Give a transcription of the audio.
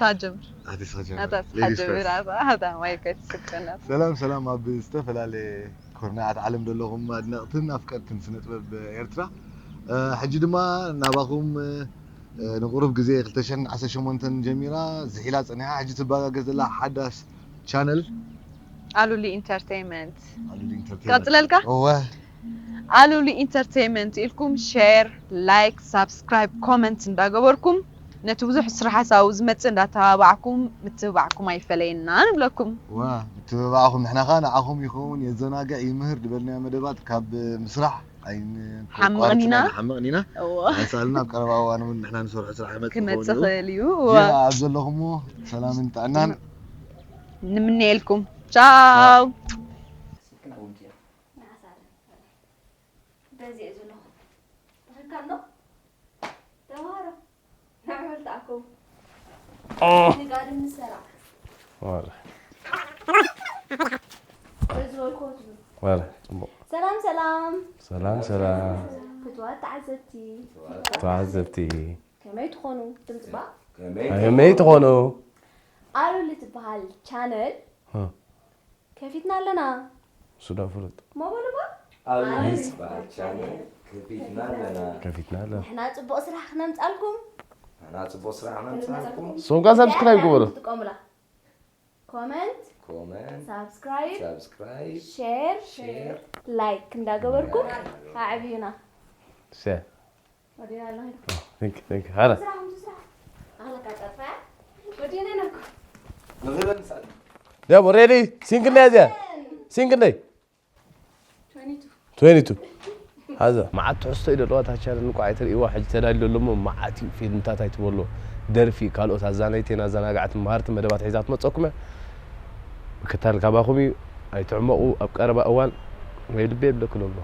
ሳጅምር ኣቲ ስኸጀመር ኣታ ሌዲስ ሳጅምር ፈርስት ኣታ ኣታ ማይክ ኣይትስከና ሰላም ሰላም ኣብ ዝተፈላለየ ኮርናዓት ዓለም ዘለኹም ኣድነቕትን ኣፍቀርትን ስነ ጥበብ ኤርትራ እ፣ ሕጂ ድማ ናባኹም እ፣ ንቁሩብ ግዜ ክልተ ሽሕን ዓሰርተ ሸሞንተን ጀሚራ ዝሒላ ጸኒሓ ሕጂ ትበጋገዝ ዘላ ሓዳሽ ቻነል ኣሉሊ ኢንተርቴይንመንት ኣሉሊ ኢንተርቴይንመንት ቀጽለልካ እወ ኣሉሊ ኢንተርቴይንመንት ኢልኩም ሼር ላይክ ሳብስክራይብ ኮመንት እንዳገበርኩም ነቲ ብዙሕ ስራሕ ሓሳቡ ዝመጽእ እንዳተባባዕኩም ምትብባዕኩም ኣይፈለየና ንብለኩም ዋ ምትብባዕኹም ንሕና ኸ ንዓኹም ይኸውን የዘናግዕ ይምህር ዝበልናዮ መደባት ካብ ምስራሕ ኣይንሓምቕን ኢና ሓምቕን ኢና እዎ ኣይሰኣልና ኣብ ቀረባ እዋን እውን ንሕና ንሰርሖ ስራሕ ይመጽእ ክመጽእ ክኸውን እዩ ክእል እዩ ዚኣ ኣብ ዘለኹምዎ ሰላምን ጥዕናን ንምነየልኩም ቻው ስልክና ውድያ ንዓሳለ በዚ እየ ዘለኹ ተኸካሎ ተምሃሮ ንዕበል ተኣከቡ ንጋድም ንሰራዕ ዋላ በዚ በልኮ ትብሉ ዋላ ጽቡቕ ሰላም ሰላም ሰላም ሰላም ፍትዋት ተዓዘብቲ ተዓዘብቲ ከመይ ትኾኑ ትምፅባ ከመይ ትኾኑ ኣሉሊ ትበሃል ቻነል እ። ከፊትና ኣለና ሱዳ ፍሉጥ ሞበልባ ኣሉሊ ዝበሃል ቻነል ከፊትና ኣለና። ከፊትና ኣለ ንሕና ፅቡቕ ስራሕ ክነምፃልኩም ንሕና ፅቡቕ ስራሕ ነምፃልኩም። ሶምካ ሳብስክራይብ ግበሩ ትጥቀሙላ ኮመንት ኮመንት፣ ሳብስክራይብ ሳብስክራይብ፣ ሼር ሼር ላይክ እንዳገበርኩም ኣዕብዩና ሸር ወዲና ኣለና ቴንክ ቴንክ ሃላ ስራሕ ምስ ስራሕ ኣኽለካ ጠፋያ ወዲና ነኮ ንኽበል ንሳል ደሞ ሬዲ ሲንግል ነያ እዚኣ ሲንግል ነይ ትዌንቲ ቱ ሃዛ መዓት ትሕዝቶ እዩ ዘለዋ ታቻለ ንቋዕ ኣይትርእይዋ ሕጂ ተዳልዩ ኣሎ እሞ መዓት እዩ ፊልምታት ኣይትበሎ ደርፊ ካልኦት ኣዛነይትን ኣዘናጋዕትን መሃርትን መደባት ሒዛ ትመፀኩም እያ ምክታል ካባኹም እዩ ኣይትዕመቑ ኣብ ቀረባ እዋን ወይ ልቢ የብለክን ኣሎ